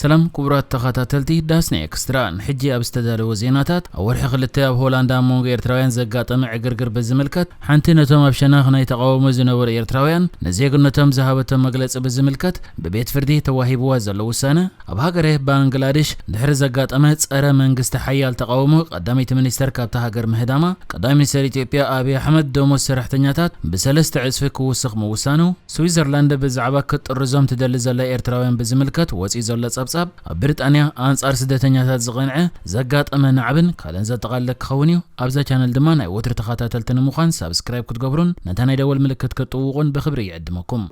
ሰላም ክቡራት ተኸታተልቲ ዳስና ኤክስትራ፣ ንሕጂ ኣብ ዝተዳለወ ዜናታት፣ ኣብ ወርሒ ክልተ ኣብ ሆላንዳ ኣብ መንጎ ኤርትራውያን ዘጋጠመ ዕግርግር ብዝምልከት፣ ሓንቲ ነቶም ኣብ ሸነኽ ናይ ተቓውሞ ዝነበሩ ኤርትራውያን ንዜግነቶም ዝሃበቶ መግለጺ ብዝምልከት፣ ብቤት ፍርዲ ተዋሂብዋ ዘሎ ውሳነ፣ ኣብ ሃገረ ባንግላዴሽ ድሕሪ ዘጋጠመ ጸረ መንግስቲ ሓያል ተቓውሞ፣ ቀዳመይቲ ሚኒስተር ካብታ ሃገር ምህዳማ፣ ቀዳማይ ሚኒስተር ኢትዮጵያ ኣብይ ኣሕመድ ደሞዝ ሰራሕተኛታት ብሰለስተ ዕጽፊ ክውስኽ ምውሳኑ፣ ስዊዘርላንድ ብዛዕባ ክትጥርዞም ትደሊ ዘላ ኤርትራውያን ብዝምልከት ወጺኡ ዘሎ ጸብጻብ፣ ኣብ ብሪጣንያ ኣንጻር ስደተኛታት ዝቐንዐ ዘጋጠመ ናዕብን ካልእን ዘጠቓለለ ክኸውን እዩ። ኣብዛ ቻነል ድማ ናይ ወትሩ ተኸታተልቲ ንምዃን ሳብስክራይብ ክትገብሩን ነታ ናይ ደወል ምልክት ክትጥውቑን ብኽብሪ ይዕድመኩም።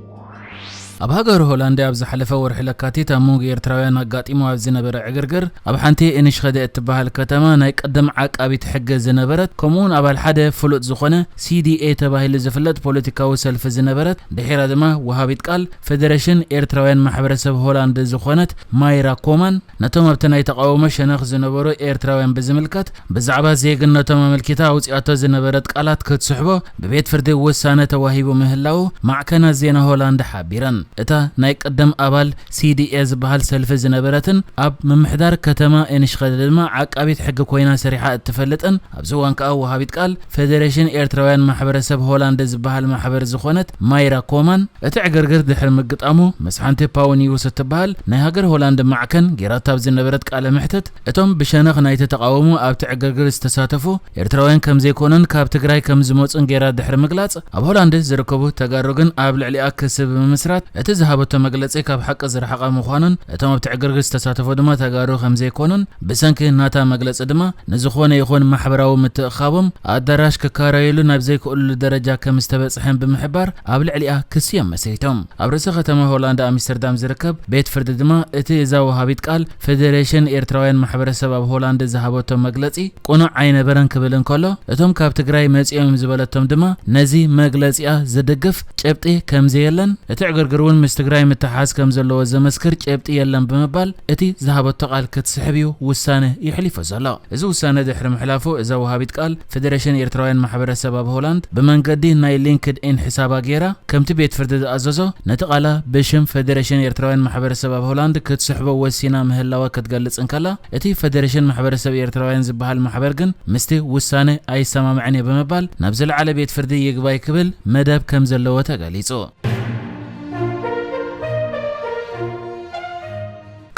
ኣብ ሃገር ሆላንድ ኣብ ዝሓለፈ ወርሒ ለካቲት ኣብ መንጎ ኤርትራውያን ኣጋጢሙ ኣብ ዝነበረ ዕግርግር፣ ኣብ ሓንቲ እንሽኸደ እትበሃል ከተማ ናይ ቀደም ዓቃቢት ሕገ ዝነበረት፣ ከምኡውን ኣባል ሓደ ፍሉጥ ዝኾነ ሲ ዲ ኤ ተባሂሉ ዝፍለጥ ፖለቲካዊ ሰልፊ ዝነበረት፣ ድሒራ ድማ ወሃቢት ቃል ፌደሬሽን ኤርትራውያን ማሕበረሰብ ሆላንድ ዝኾነት ማይራ ኮማን፣ ነቶም ኣብቲ ናይ ተቓውሞ ሸነኽ ዝነበሩ ኤርትራውያን ብዝምልከት፣ ብዛዕባ ዜግነቶም ኣመልኪታ ኣውጺኣቶ ዝነበረት ቃላት ክትስሕቦ ብቤት ፍርዲ ውሳነ ተዋሂቡ ምህላዉ ማዕከናት ዜና ሆላንድ ሓቢረን። እታ ናይ ቀደም ኣባል ሲ ዲ ኤ ዝበሃል ሰልፊ ዝነበረትን ኣብ ምምሕዳር ከተማ ኤንሽኸደ ድማ ዓቃቢት ሕጊ ኮይና ሰሪሓ እትፈልጥን፣ ኣብዚ እዋን ከኣ ወሃቢት ቃል ፌደሬሽን ኤርትራውያን ማሕበረሰብ ሆላንድ ዝበሃል ማሕበር ዝኾነት ማይራ ኮማን፣ እቲ ዕግርግር ድሕሪ ምግጣሙ፣ ምስ ሓንቲ ፓው ኒውስ እትበሃል ናይ ሃገር ሆላንድ ማዕከን ጌራታ ኣብ ዝነበረት ቃለ መሕትት፣ እቶም ብሸነኽ ናይቲ ተቓውሞ ኣብቲ ዕግርግር ዝተሳተፉ ኤርትራውያን ከም ዘይኮኑን ካብ ትግራይ ከም ዝመጹን ጌራ ድሕሪ ምግላጽ፣ ኣብ ሆላንድ ዝርከቡ ተጋሩ ግን ኣብ ልዕሊኣ ክሲ ብምምስራት፣ እቲ ዝሃበቶ መግለጺ ካብ ሓቂ ዝረሓቐ ምዃኑን፣ እቶም ኣብቲ ዕግርግር ዝተሳተፉ ድማ ተጋሩ ከም ዘይኮኑን፣ ብሰንኪ ናታ መግለጺ ድማ ንዝኾነ ይኹን ማሕበራዊ ምትእኻቦም ኣዳራሽ ክካረዩሉ ናብ ዘይክእሉሉ ደረጃ ከም ዝተበጽሐን ብምሕባር፣ ኣብ ልዕሊኣ ክሲ እዮም መስሪቶም። ኣብ ርእሰ ከተማ ሆላንድ ኣምስተርዳም ዝርከብ ቤት ፍርዲ ድማ፣ እቲ እዛ ወሃቢት ቃል ፌደሬሽን ኤርትራውያን ማሕበረሰብ ኣብ ሆላንድ ዝሃበቶ መግለጺ ቅኑዕ ኣይነበረን ክብል እንከሎ፣ እቶም ካብ ትግራይ መጺኦም ዝበለቶም ድማ፣ ነዚ መግለጺኣ ዝድግፍ ጭብጢ ከም ዘየለን፣ እቲ ዕግርግር እውን ምስ ትግራይ ምትሓዝ ከም ዘለዎ ዘመስክር ጭብጢ የለን ብምባል፣ እቲ ዝሃበቶ ቃል ክትስሕብ እዩ ውሳነ የሕሊፎ ዘሎ። እዚ ውሳነ ድሕሪ ምሕላፉ፣ እዛ ወሃቢት ቃል ፌደሬሽን ኤርትራውያን ማሕበረሰብ ኣብ ሆላንድ ብመንገዲ ናይ ሊንክድ ኢን ሕሳባ ጌራ፣ ከምቲ ቤት ፍርዲ ዝኣዘዞ፣ ነቲ ቃላ ብሽም ፌደሬሽን ኤርትራውያን ማሕበረሰብ ኣብ ሆላንድ ክትስሕቦ ወሲና ምህላዋ ክትገልጽ እንከላ፣ እቲ ፌደሬሽን ማሕበረሰብ ኤርትራውያን ዝበሃል ማሕበር ግን ምስቲ ውሳነ ኣይሰማምዕን እየ ብምባል፣ ናብ ዝለዓለ ቤት ፍርዲ ይግባይ ክብል መደብ ከም ዘለዎ ተገሊጹ።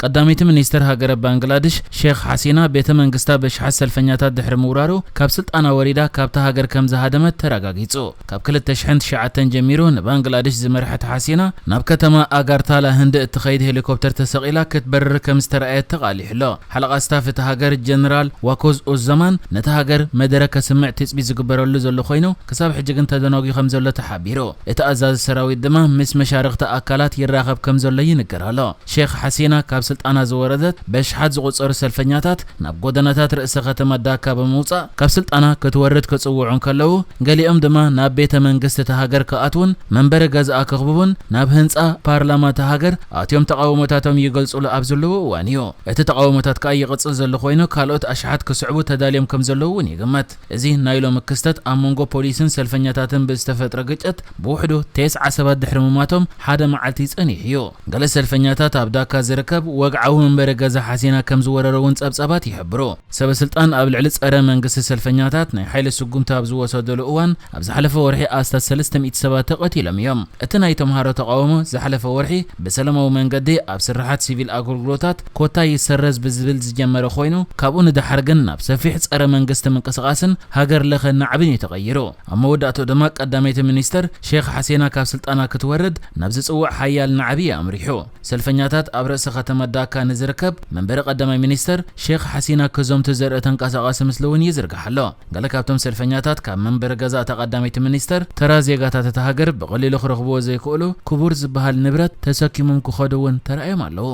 ቀዳመይቲ ሚኒስተር ሃገረ ባንግላድሽ ሼክ ሓሲና፣ ቤተ መንግስታ በሽሓት ሰልፈኛታት ድሕሪ ምውራሩ፣ ካብ ስልጣና ወሪዳ ካብታ ሃገር ከም ዝሃደመት ተረጋጊጹ። ካብ ክልተ ሽሕን ትሽዓተን ጀሚሩ ንባንግላድሽ ዝመርሐት ሓሲና፣ ናብ ከተማ ኣጋርታላ ህንዲ እትኸይድ ሄሊኮፕተር ተሰቒላ ክትበርር ከም ዝተረኣየት ተቓሊሑ ኣሎ። ሓለቓ ስታፍ እታ ሃገር ጀነራል ዋኮዝ ኡዘማን፣ ነታ ሃገር መደረ ከስምዕ ትጽቢት ዝግበረሉ ዘሎ ኮይኑ፣ ክሳብ ሕጂ ግን ተደናጒ ከም ዘሎ ተሓቢሩ። እቲ ኣዛዚ ሰራዊት ድማ ምስ መሻርኽቲ ኣካላት ይራኸብ ከም ዘሎ ይንገር ኣሎ። ሼክ ሓሲና ካብ ስልጣና ዝወረደት በሽሓት ዝቑጸሩ ሰልፈኛታት ናብ ጎደናታት ርእሰ ከተማ ዳካ ብምውጻእ ካብ ስልጣና ክትወርድ ክጽውዑ እንከለዉ፣ ገሊኦም ድማ ናብ ቤተ መንግስቲ እታ ሃገር ክኣትዉን መንበሪ ገዛኣ ከኽብቡን ናብ ህንጻ ፓርላማ እታ ሃገር ኣትዮም ተቓውሞታቶም ይገልጹሉ ኣብ ዘለዉ እዋን እዩ። እቲ ተቓውሞታት ከኣ ይቕጽል ዘሎ ኮይኑ፣ ካልኦት ኣሽሓት ክስዕቡ ተዳልዮም ከም ዘለዉ እውን ይግመት። እዚ ናይ ሎሚ ክስተት ኣብ መንጎ ፖሊስን ሰልፈኛታትን ብዝተፈጥረ ግጭት ብውሕዱ ተስዓ ሰባት ድሕሪ ምማቶም ሓደ መዓልቲ ጸኒሑ እዩ። ገለ ሰልፈኛታት ኣብ ዳካ ዝርከብ ወግዓዊ መንበሪ ገዛ ሓሲና ከም ዝወረረ እውን ጸብጻባት ይሕብሩ። ሰበ ስልጣን ኣብ ልዕሊ ጸረ መንግስቲ ሰልፈኛታት ናይ ሓይሊ ስጉምቲ ኣብ ዝወሰደሉ እዋን፣ ኣብ ዝሓለፈ ወርሒ ኣስታት ሰለስተ ሚእቲ ሰባት ተቐቲሎም እዮም። እቲ ናይ ተምሃሮ ተቓውሞ ዝሓለፈ ወርሒ ብሰላማዊ መንገዲ ኣብ ስራሓት ሲቪል ኣገልግሎታት ኮታ ይሰረዝ ብዝብል ዝጀመረ ኮይኑ፣ ካብኡ ንደሓር ግን ናብ ሰፊሕ ጸረ መንግስቲ ምንቅስቓስን ሃገር ለኸ ናዕብን እዩ ተቐይሩ። ኣብ መወዳእትኡ ድማ ቀዳመይቲ ሚኒስተር ሼክ ሓሲና ካብ ስልጣና ክትወርድ ናብ ዝጽውዕ ሓያል ናዕቢ እዩ ኣምሪሑ። ሰልፈኛታት ኣብ ርእሲ ከተማ ዳካ ንዝርከብ መንበሪ ቀዳማይ ሚኒስተር ሼክ ሓሲና ክዘምቱ ዘርኢ ተንቀሳቓሲ ምስሊ እውን ይዝርጋሕ ኣሎ። ገለ ካብቶም ሰልፈኛታት ካብ መንበሪ ገዛ እታ ቀዳመይቲ ሚኒስተር፣ ተራ ዜጋታት እታ ሃገር ብቐሊሉ ክረኽብዎ ዘይክእሉ ክቡር ዝበሃል ንብረት ተሰኪሞም ክኸዱ እውን ተራእዮም ኣለዉ።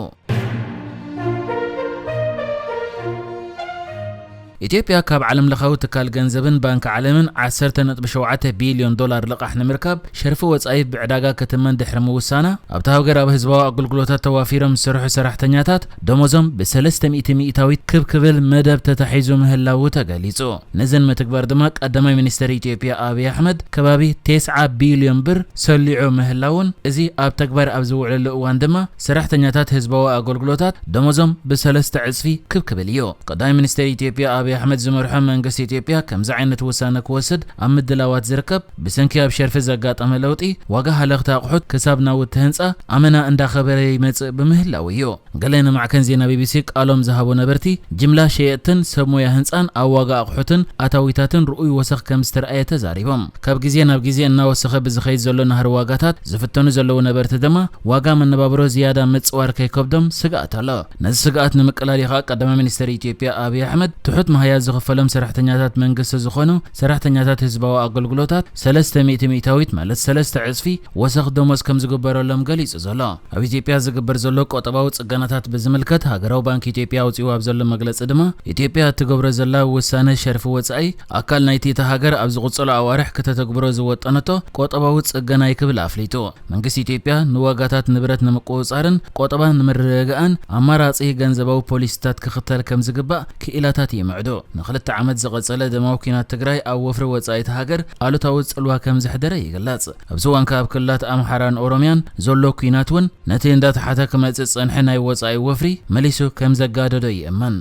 ኢትዮጵያ ካብ ዓለም ለኻዊ ትካል ገንዘብን ባንክ ዓለምን ዓሰርተ ነጥቢ ሸውዓተ ቢልዮን ዶላር ልቓሕ ንምርካብ ሸርፊ ወጻኢ ብዕዳጋ ክትመን ድሕሪ ምውሳና፣ ኣብታ ሃገር ኣብ ህዝባዊ ኣገልግሎታት ተዋፊሮም ዝሰርሑ ሰራሕተኛታት ደሞዞም ብሰለስተ ሚእቲ ሚእታዊት ክብ ክብል መደብ ተታሒዙ ምህላዉ ተገሊጹ። ነዚ ንምትግባር ድማ ቀዳማይ ሚኒስተር ኢትዮጵያ ኣብይ ኣሕመድ ከባቢ ተስዓ ቢልዮን ብር ሰሊዑ ምህላዉን፣ እዚ ኣብ ተግባር ኣብ ዝውዕለሉ እዋን ድማ ሰራሕተኛታት ህዝባዊ ኣገልግሎታት ደሞዞም ብሰለስተ ዕጽፊ ክብ ክብል እዩ። ቀዳማይ ሚኒስተር ኢትዮጵያ ኣብይ ኣሕመድ ዝመርሖ መንግስቲ ኢትዮጵያ ከምዚ ዓይነት ውሳነ ክወስድ ኣብ ምድላዋት ዝርከብ፣ ብሰንኪ ኣብ ሸርፊ ዘጋጠመ ለውጢ ዋጋ ሃለኽቲ ኣቑሑት ክሳብ ናውቲ ህንጻ ኣመና እንዳኸበረ ይመጽእ ብምህላው እዩ። ገለ ንማዕከን ዜና ቢቢሲ ቃሎም ዝሃቡ ነበርቲ፣ ጅምላ ሸየጥትን ሰብ ሞያ ህንጻን ኣብ ዋጋ ኣቑሑትን ኣታዊታትን ርኡይ ወሰኽ ከም ዝተረኣየ ተዛሪቦም። ካብ ግዜ ናብ ግዜ እናወሰኸ ብዝኸይድ ዘሎ ናህሪ ዋጋታት ዝፍተኑ ዘለዉ ነበርቲ ድማ ዋጋ መነባብሮ ዝያዳ ምጽዋር ከይከብዶም ስግኣት ኣሎ። ነዚ ስግኣት ንምቅላል እዩ ከኣ ቀዳማይ ሚኒስተር ኢትዮጵያ ኣብይ ኣሕመድ ትሑት መሃያ ዝኽፈሎም ሰራሕተኛታት መንግስቲ ዝኾኑ ሰራሕተኛታት ህዝባዊ ኣገልግሎታት ሰለስተ ሚእቲ ሚእታዊት ማለት ሰለስተ ዕጽፊ ወሰኽ ደሞዝ ከም ዝግበረሎም ገሊጹ ዘሎ። ኣብ ኢትዮጵያ ዝግበር ዘሎ ቆጠባዊ ጽገናታት ብዝምልከት ሃገራዊ ባንክ ኢትዮጵያ ኣውጺኡ ኣብ ዘሎ መግለጺ ድማ፣ ኢትዮጵያ እትገብሮ ዘላ ውሳነ ሸርፊ ወጻኢ ኣካል ናይቲ እታ ሃገር ኣብ ዝቕጽሉ ኣዋርሕ ከተተግብሮ ዝወጠነቶ ቆጠባዊ ጽገና እዩ ክብል ኣፍሊጡ። መንግስቲ ኢትዮጵያ ንዋጋታት ንብረት ንምቁጽጻርን ቆጠባ ንምርግጋእን ኣማራጺ ገንዘባዊ ፖሊሲታት ክኽተል ከም ዝግባእ ክኢላታት ይምዕዱ። ንኽልተ ዓመት ዝቐጸለ ደማዊ ኲናት ትግራይ ኣብ ወፍሪ ወጻኢ እታ ሃገር ኣሉታዊ ጽልዋ ከም ዘሕደረ ይግለጽ። ኣብዚ እዋን ከኣ ኣብ ክልላት ኣምሓራን ኦሮምያን ዘሎ ኲናት እውን ነቲ እንዳተሓተ ክመጽእ ዝጸንሐ ናይ ወጻኢ ወፍሪ መሊሱ ከም ዘጋደዶ ይእመን።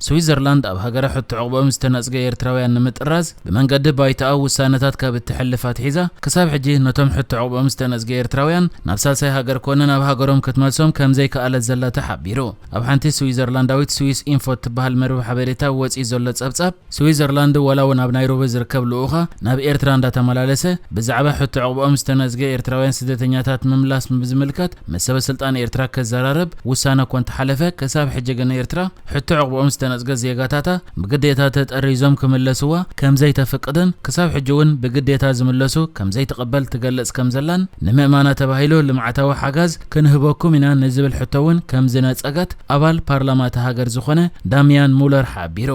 ስዊዘርላንድ ኣብ ሃገራ ሕቶ ዕቑቦም ዝተነጽገ ኤርትራውያን ንምጥራዝ ብመንገዲ ባይቶኣ ውሳነታት ካብ እትሕልፍ ኣትሒዛ፣ ክሳብ ሕጂ ነቶም ሕቶ ዕቑቦም ዝተነጽገ ኤርትራውያን ናብ ሳልሳይ ሃገር ኮነ ናብ ሃገሮም ክትመልሶም ከም ዘይከኣለት ዘላ ተሓቢሩ። ኣብ ሓንቲ ስዊዘርላንዳዊት ስዊስ ኢንፎ እትበሃል መርበብ ሓበሬታ ወጺኡ ዘሎ ጸብጻብ፣ ስዊዘርላንድ ዋላ እውን ኣብ ናይሮቢ ዝርከብ ልኡኻ ናብ ኤርትራ እንዳተመላለሰ ብዛዕባ ሕቶ ዕቑቦም ዝተነጽገ ኤርትራውያን ስደተኛታት ምምላስ ብዝምልከት ምስ ሰበ ስልጣን ኤርትራ ክዘራረብ ውሳነ እኳ እንተሓለፈ፣ ክሳብ ሕጂ ግን ኤርትራ ሕቶ ዕቑቦም ዝተነጽገ ዜጋታታ ብግዴታ ተጠሪዞም ክምለስዋ ከም ዘይተፍቅድን ክሳብ ሕጂ እውን ብግዴታ ዝምለሱ ከም ዘይትቕበል ትገልጽ ከም ዘላን፣ ንምእማና ተባሂሉ ልምዓታዊ ሓጋዝ ክንህበኩም ኢና ንዝብል ሕቶ እውን ከም ዝነጸገት ኣባል ፓርላማ እታ ሃገር ዝኾነ ዳሚያን ሙለር ሓቢሩ።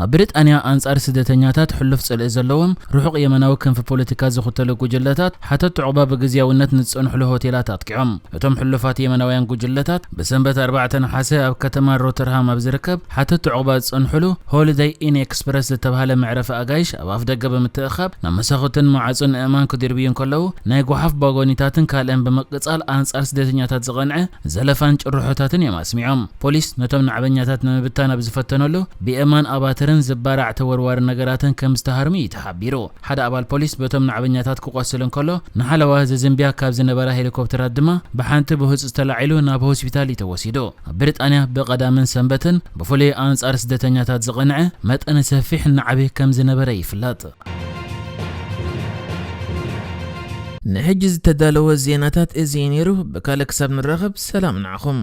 ኣብ ብሪጣንያ ኣንጻር ስደተኛታት ሕሉፍ ጽልኢ ዘለዎም ርሑቕ የመናዊ ክንፊ ፖለቲካ ዝኽተሉ ጉጅለታት ሓተት ዑቕባ ብግዝያውነት ንዝጸንሕሉ ሆቴላት ኣጥቂዖም። እቶም ሕሉፋት የመናውያን ጉጅለታት ብሰንበት ኣርባዕተ ነሓሰ ኣብ ከተማ ሮተርሃም ኣብ ዝርከብ ሓተት ዑቕባ ዝጸንሕሉ ሆሊደይ ኢን ኤክስፕረስ ዝተባህለ መዕረፊ ኣጋይሽ ኣብ ኣፍ ደገ ብምትእኻብ ናብ መሳኹትን ማዕጾን ኣእማን ክድርብዩ እንከለዉ ናይ ጓሓፍ ባጎኒታትን ካልእን ብምቅጻል ኣንጻር ስደተኛታት ዝቐንዐ ዘለፋን ጭርሖታትን እዮም ኣስሚዖም። ፖሊስ ነቶም ናዕበኛታት ንምብታን ኣብ ዝፈተነሉ ብኤማን ኣባትርን ዝባራዕ ተወርዋሪ ነገራትን ከም ዝተሃርሙ እዩ ተሓቢሩ። ሓደ ኣባል ፖሊስ በቶም ናዕበኛታት ክቆስል እንከሎ ንሓለዋ ዝዝንብያ ካብ ዝነበራ ሄሊኮፕተራት ድማ ብሓንቲ ብህጹጽ ተላዒሉ ናብ ሆስፒታል እዩ ተወሲዱ። ኣብ ብሪጣንያ ብቐዳምን ሰንበትን ብፍሉይ ኣንጻር ስደተኛታት ዝቐንዐ መጠነ ሰፊሕ ናዕቢ ከም ዝነበረ ይፍለጥ። ንሕጂ ዝተዳለወ ዜናታት እዚ እዩ ነይሩ። ብካልእ ክሳብ ንራኸብ ሰላም ንዓኹም።